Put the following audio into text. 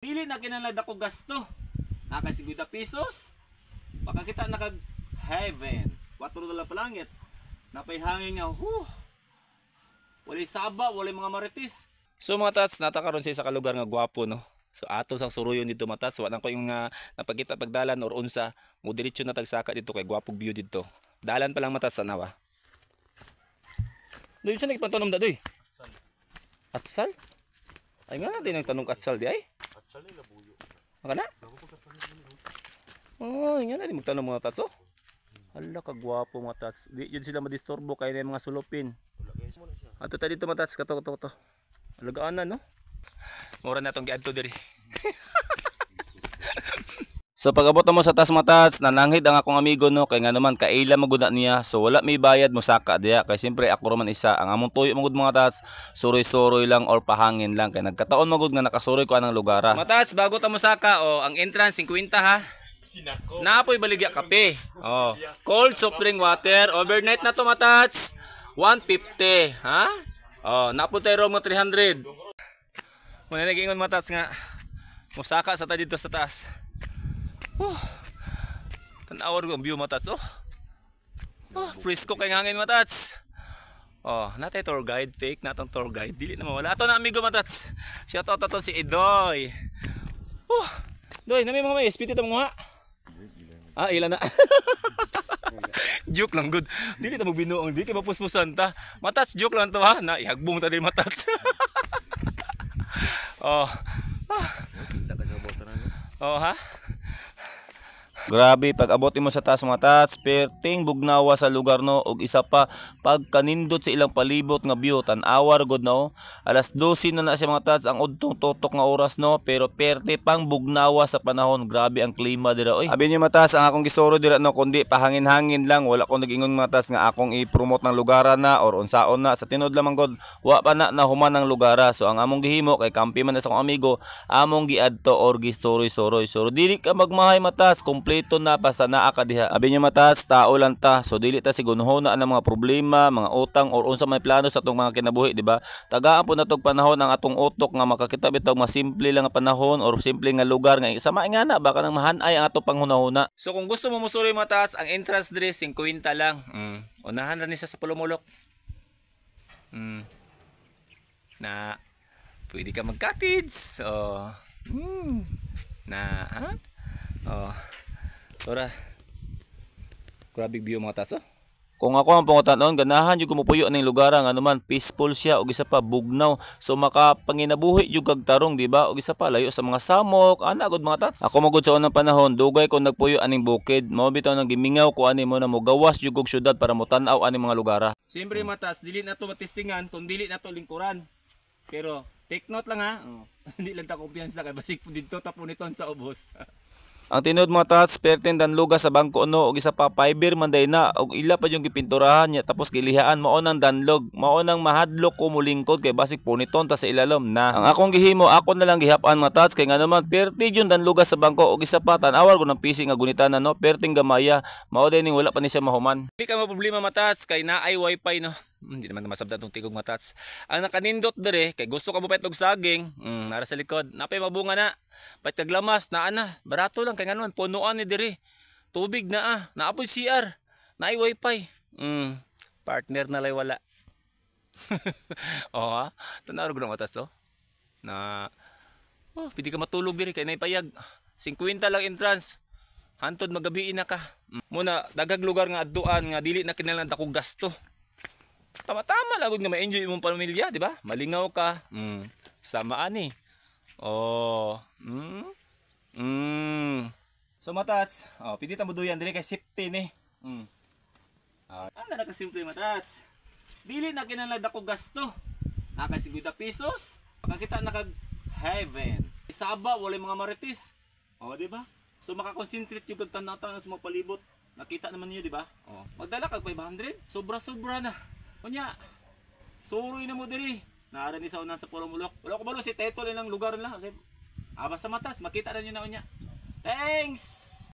Dili na kinahanglan ako gasto. Naka 50 pesos. Makakita na kag heaven. $4 palangit. Napay hangin nga. Huh. Walay saba, walay mga marites. So mga tats, nata karon sa isa ka lugar nga gwapo, no. So ato sang suruyon dito, mga tats, wa na ko yung napagkita pagdalan or unsa, mo diretso na tagsaka dito kay gwapog view dito. Dalan pa lang, matats, tanawa. Doy, sa nagpantanom da doy? Atsal. Ay nga din ang tanong atsal di ay. Atsal nila buyo. Maka na? Oh, nga na di magtanong, mga tats, oh. Hala ka gwapo, mga tats. Di yun sila madisturbo kay na yung mga sulupin. Wala guys. Muna siya. Ato ta dito, mga tats, kato kato kato. Alagaan na, no. Mura na tong giadto diri. So pag-abot mo sa taas, mga tats, nananghid ang akong amigo, no, kay nga naman kaila magud na niya. So wala may bayad mo saka diya kay siyempre ako raman isa. Ang among tuyo magud, mga tats, suroy-suroy lang or pahangin lang kay nagkataon magud nga nakasuroy ko anang lugar. Mga tats, bago ta mo saka, oh, ang entrance 50 ha. Sinako. Naapoy baligya kape. Oh, cold soft drink water, overnight na to, mga tats. 150, ha? Oh, napo tayo mga 300. Muna nag-ingon, mga tats, nga musaka sa ta dito sa taas. Oh. Tan-awar ko ang view, mga tats, oh. Oh, presko kay hangin, mga tats. Oh, natay tour guide, fake natong tour guide. Dili na mawala. Ato na amigo, mga tats. Shout out ato si Edoy. Oh, Doy, nami mga may SPT to mga. Ah, ilan na. Joke lang good. Dili ta magbinuong, dili kay mapuspusan ta. Matats, joke lang to ha. Na ihagbong ta dili, matats. Oh. Kita ka sa botanan. Oh ha. Grabe, pag abot mo sa taas, mga tats, perting bugnawa sa lugar, no, ug isa pa pagkanindot sa ilang palibot nga view, tan-awar gud, no. Alas 12 na na siya, mga tats, ang udtong tutok nga oras, no, pero perte pang bugnawa sa panahon. Grabe ang klima dira oy. Abi niyo, mga tats, ang akong gisuro dira, no, kundi pahangin-hangin lang. Wala ko nag-ingon, mga tats, nga akong i-promote ng lugara na or unsaon na. Sa tinuod lamang god, wa pa na nahuman ang lugara. So ang among gihimo kay kampi man na sa akong amigo, among giadto or gisuroy-suroy. So dili ka magmahay, matas, kompleto na basta naa ka diha. Abi niyo, matas, tao lang ta. So dili ta sigunhona ang mga problema, mga utang or unsa may plano sa atong mga kinabuhi, di ba? Tagaan po natog panahon ang atong utok nga makakita bitog mas simple lang nga panahon or simple nga lugar nga sama nga na baka nang mahanay ang atong panghunahuna. So kung gusto mo musuri, matas, ang entrance diri 50 lang. Unahan ra ni siya sa Polomolok. Na pwede ka mag-cottage. Oh. Na, ha? Oh. Tora. Grabe view, mga tats, oh. Kung ako ang pangutanon, ganahan jud ko mopuyo ning lugar nga naman peaceful siya ug isa pa bugnaw. So makapanginabuhi jud kag tarong, di ba? Ug isa pa layo sa mga samok, ana gud, mga tats. Ako magud sa unang panahon, dugay ko nagpuyo aning bukid. Mao bitaw nang gimingaw ko ani mo na mogawas jud kog syudad para motan-aw aning mga lugar. Siyempre, mga tats, dili na to matistingan kung dili na to lingkuran. Pero take note lang ha. Oh, hindi lang ta kumpiyansa kay basig didto ta puniton sa ubos. Ang tinuod, mga tats, perten danluga sa bangko, no, ug isa pa fiber man day na ug ila pa yung gipinturahan niya tapos gilihaan mao nang danlog, mao nang mahadlok ko mulingkod kay basig puniton ta sa ilalom na. Ang akong gihimo, ako na lang gihapan, mga tats, kay nga naman perti yung danluga sa bangko ug isa pa tan-awar ko ng PC nga gunitan na, no, perting gamaya mao day ning wala pa ni siya mahuman. Di ka problema, mga tats, kay naay wifi, no. Hindi naman masabdan tong tigog, mga tats. Ang nakanindot dire kay gusto ka mo og saging, nara sa likod, napay mabunga na. Pait kaglamas naa na, barato lang kay nganon punuan ni diri. Tubig na ah, naapoy CR, naay wifi. Partner na lay wala. Oh ha, tanaw gud ang matas oh. Na oh, pwede ka matulog diri kay naay payag. 50 lang entrance. Hantod magabi na ka. Muna daghang lugar nga adtuan nga dili na kinahanglan dakong gasto. Tama-tama lang gud nga ma-enjoy imong pamilya, di ba? Malingaw ka. Sama ani. Oh. So matats, oh, pwede ta moduyan diri kay safety ni. Ah, ano na kasimple, matats? Dili na kinahanglan dako gasto. Naka 50 pesos, makakita na kag heaven. Saba, walay mga marites. Oh, di ba? So makakonsentrate yung kag tan-aw sa mga palibot. Nakita naman niyo, di ba? Oh, magdala kag 500, sobra-sobra na. Unya, suroy na mo diri. Naara ni sa unan sa Polomolok. Wala ko balo si title nilang lugar nila. Kasi, ah, basta matas, makita na niyo na unya. Thanks!